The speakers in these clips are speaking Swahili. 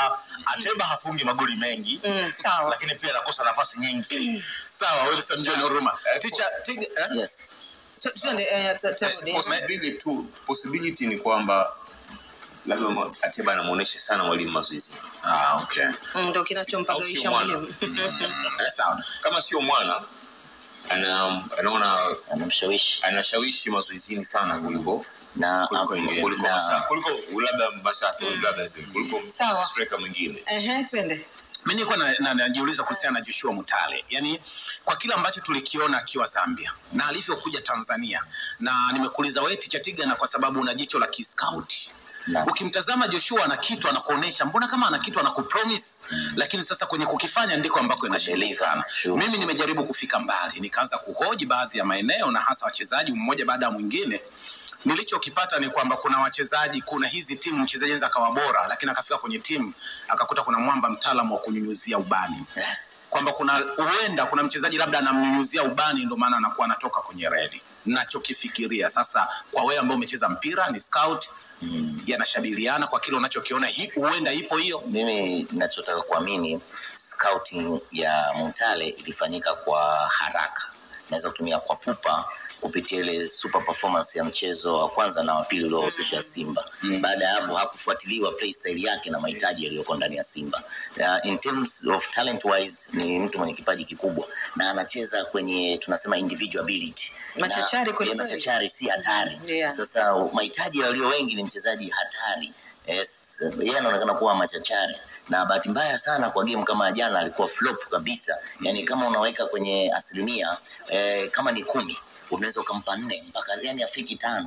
kwamba Ateba hafungi magoli mengi, Sawa. lakini pia anakosa nafasi nyingi. Sawa, Wilson John Oruma. Teacher, eh? Yes. Twende turudi. Possibility ni kwamba labda Ateba anamuonesha sana mwalimu mazoezi. Ah, okay. Ndio kinachompagawisha mwalimu. Sawa. Kama sio mwana anaona anamshawishi, anashawishi mazoezini sana kuliko na kuliko kuliko labda Masaka, labda kuliko striker mwingine. Twende. Mimi nilikuwa najiuliza kuhusiana na Joshua Mutale. Yaani kwa kile ambacho tulikiona akiwa Zambia na alivyokuja Tanzania, na nimekuuliza wewe Ticha Tiga, na kwa sababu una jicho la kiscout. Ukimtazama Joshua ana kitu anakuonesha, mbona kama ana kitu anakupromise, lakini sasa kwenye kukifanya ndiko ambako inashindikana. Mimi nimejaribu kufika mbali, nikaanza kuhoji baadhi ya maeneo na hasa wachezaji mmoja baada ya mwingine. Nilichokipata ni kwamba kuna wachezaji, kuna hizi timu mchezaji anaweza akawa bora, lakini akafika kwenye timu akakuta kuna mwamba mtaalamu wa kunyunyuzia ubani. Kwamba kuna huenda kuna mchezaji labda anamnyunyuzia ubani, ndio maana anakuwa anatoka kwenye reli. Nachokifikiria sasa, kwa wewe ambao umecheza mpira ni scout, yanashabihiana kwa kile unachokiona, huenda ipo hiyo. Mimi ninachotaka kuamini, scouting ya Mutale ilifanyika kwa haraka, naweza kutumia kwa pupa kupitia ile super performance ya mchezo wa kwanza na wa pili uliohusisha Simba. Baada ya hapo hakufuatiliwa play style yake na mahitaji yaliyokuwa ndani ya Simba. In terms of talent wise ni mtu mwenye kipaji kikubwa na anacheza kwenye tunasema individual ability. Machachari kweli kweli. Machachari si hatari. Sasa mahitaji yaliyo wengi ni mchezaji hatari. Yes, yeye anaonekana kuwa machachari, na bahati mbaya sana kwa game kama jana alikuwa flop kabisa. Yani kama unaweka kwenye asilimia kama ni 10 unaweza ukampa 4 mpaka yani afiki 5.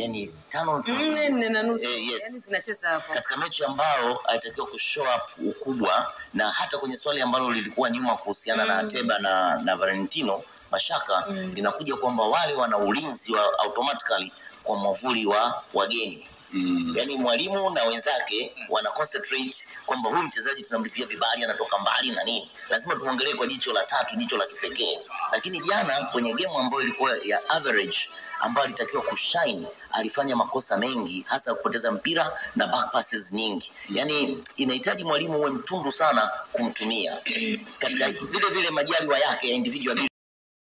Yani 5 4.5. Yes. Yani zinacheza hapo. Katika mechi ambao alitakiwa ku show up ukubwa, na hata kwenye swali ambalo lilikuwa nyuma kuhusiana na Ateba na Valentino Mashaka, linakuja kwamba wale wana ulinzi wa automatically kwa mwavuli wa wageni. Yani mwalimu na wenzake wana concentrate kwamba huyu mchezaji tunamlipia vibali, anatoka mbali na nini, lazima tuangalie kwa jicho la tatu, jicho la kipekee. Lakini jana kwenye game ambayo ilikuwa ya average, ambayo alitakiwa kushine, alifanya makosa mengi, hasa kupoteza mpira na back passes nyingi. Yani inahitaji mwalimu uwe mtundu sana kumtumia katika vile vile majaliwa yake ya individual.